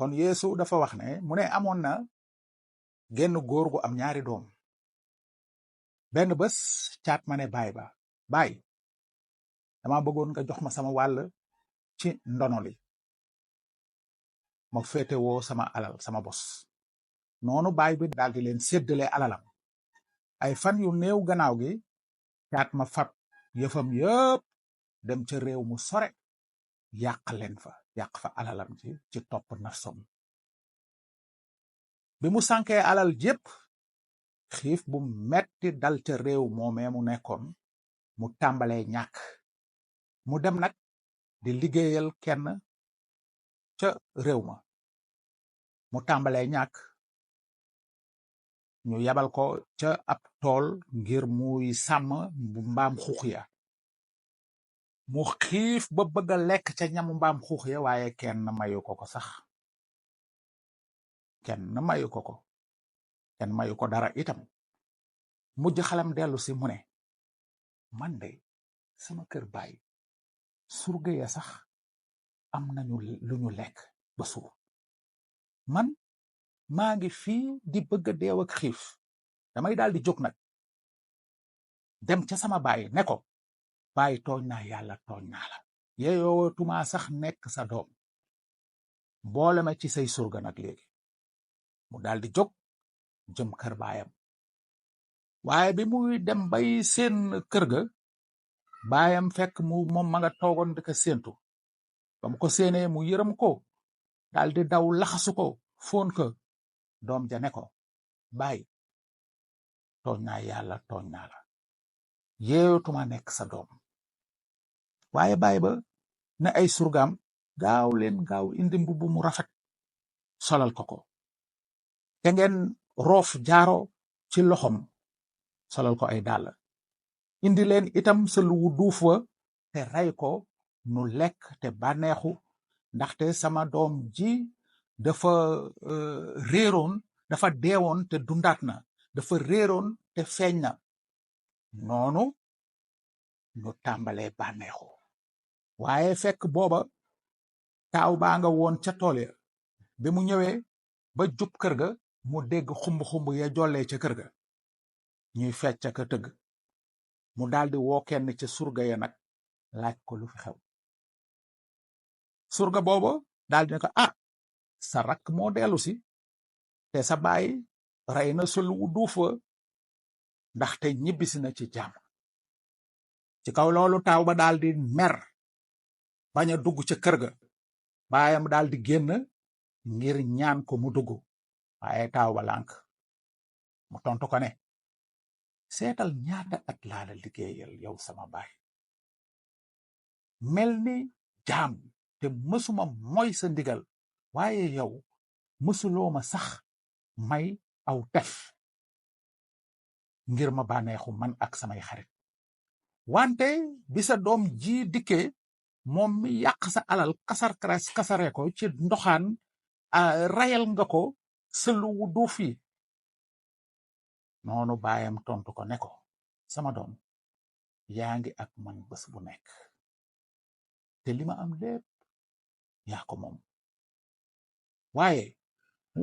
kon Yeesu dafa wax ne mu ne amoon na genn góor gu am ñaari doom. benn bés caat ma ne baay dama bëggoon nga jox ma sama wàll ci ndono li ma féete woo sama alal sama bos. noonu baay bi daal di leen séddale alalam. ay fan yu néew gannaaw gi caat ma fab yëfam yëpp dem ca réew mu sore yàq fa alalam ci topp nafsom. bi mu sànkee alal jépp xiif bu metti dal ca réew moomee mu nekkoon mu tàmbalee ñàkk. mu dem nag di liggéeyal kenn ca réew ma mu tàmbalee ñàkk. ñu yabal ko ca ab tool ngir muy sàmm mbaam xuux ya. mu xiif ba bëgg a lekk ca ñamu mbaam xuux ya waaye kenn mayu ko ko sax. kenn mayu ko dara itam. mujj xalam dellu si mu ne man de sama kër baay surga ya sax am nañu lu ñu lekk ba suur. man maa ngi fii di bëgg a deew ak xiif. damay daal di jóg nag dem ca sama baay ne ko baay tooñ naa yàlla tooñ naa la. yeyootuma sax nekk sa doom. boole ma ci say surga nag léegi. mu daal di jóg jëm kër baayam. waaye bi muy dem bay seen kër ga baayam fekk moom ma nga toogoon di ko séentu. ba mu ko séenee mu yërëm ko daal di daw laxasu ko foon ko. doom ja ne ko baay tooñ naa yàlla tooñ naa la. yeeyotuma nekk sa doom. waaye baay ba ne ay surgaam gaaw indi mbubb mu rafet solal ko te ngeen roof jaaro ci loxom solal ko ay dàll. indi leen itam sa luwu duuf wa te rey ko nu lekk te bànneexu ndaxte sama doom ji dafa réeroon dafa deewoon te dundaat na. dafa réeroon te feeñ na. noonu ñu tàmbalee bànneexu. waaye fekk booba taaw baa nga woon ca tool ya. bi mu ñëwee ba jub kër ga mu dégg xumb ya jollee ca kër ga ñuy fecc ka tëgg. mu daldi woo kenn ca surga ya nag laaj ko lu fi xew. surga booba daldi ne ko sa rakk moo dellu si te sa baay rey na sa luwu duuf wa ndaxte ñibbisi na ci jàmm. ci kaw loolu taaw ba daldi mer bañ a dugg ca kër ga. baayam daldi génn ngir ñaan ko mu dugg waaye taaw ba lànk. mu tontu ko ne seetal ñaata at laa la liggéeyal yow sama baay mel ni jaam te mësuma moy sa ndigal waaye yow mësuloo ma sax may aw tef ngir ma bànneexu man ak samay xarit. wante bi sa doom ji dikkee moom mi yàq sa alal kasare ko ci ndoxaan rayal nga ko sa luwu duuf yi. noonu baayam tontu ko ne ko sama doom yaa ngi ak man bés bu nekk te li ma am lépp yaa ko moom. waaye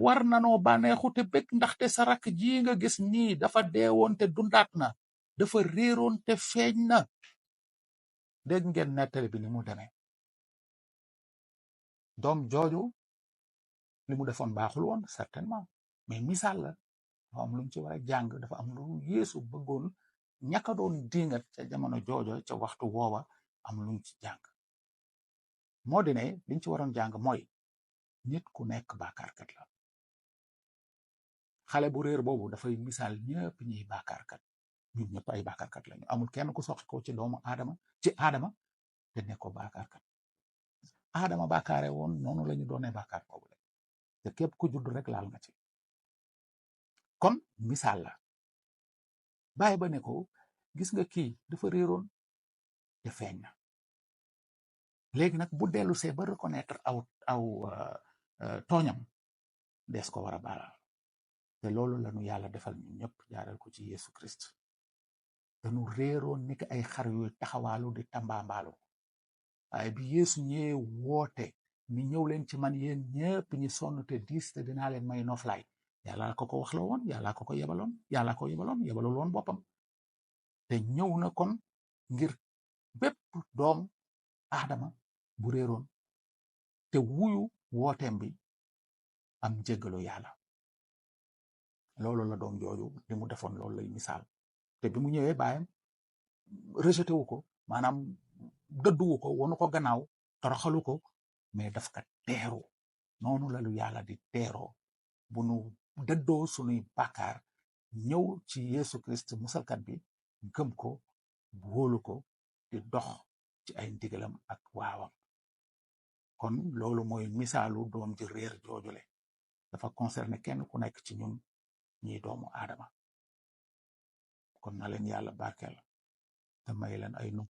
war nanoo bànneexu te bëgg ndaxte sa rakk ji nga gis nii dafa deewoon te dundaat na. dafa réeroon te feeñ na. dégg ngeen nettali bi ni mu demee. doom jooju li mu defoon baaxul woon certainement mais misaal la. dafa am luñ ci war a jàng. dafa am lu Yeesu bëggoon ñaka doon dingat ca jamono joojo ca waxtu woowa am luñ ci jàng. moo di ne liñ ci waroon jàng mooy nit ku nekk bàkkaarkat la. xale bu réer boobu dafay misaal ñëpp ñuy bàkkaarkat. ñun ñëpp ay bàkkaarkat lañu. amul kenn ku soxi ko ci doomu aadama ci aadama te ne ko bàkkaarkat. aadama bàkkaare woon noonu lañu doonee bàkkaar boobu la te képp ku judd rek laal nga ci. kon misaal la. baay ba ne ko gis nga kii dafa réeroon te feeñ na. léegi nag bu dellu see ba reconnaître aw tooñam des ko war a baalal. te loolu lañu yàlla defal ñun ñëpp jaaral ko ci Yesu Christ. dañu réeroon ni ki ay xar yu taxawaalu di tambaambaalu waaye bi Yesu ñëwee woote ni ñëw leen ci man yéen ñëpp ñi sonn te diis te dinaa leen may noflaay yàlla ko wax la woon yàlla ko yebaloon yàlla ko yebalul woon boppam te ñëw na kon ngir bépp doom aadama bu réeroon te wuyu wooteem bi am jéggalu yàlla loolu la doom jooju li mu defoon loolu lay misaal te bi mu ñëwee baayam rejeté wu ko maanaam dëdduwu ko wonu ko gannaaw toroxalu ko mais daf ka teeru noonu la lu yàlla di teeroo bu nu dëddoo sunuy bàkkaar ñëw ci Yesu Christ musalkat bi gëm ko wóolu ko di dox ci ay ndigalam ak waawam kon loolu mooy misaalu doom ji réer joojule dafa concerné kenn ku nekk ci ñun ñi doomu aadama kon na leen yàlla barkeel te may leen ay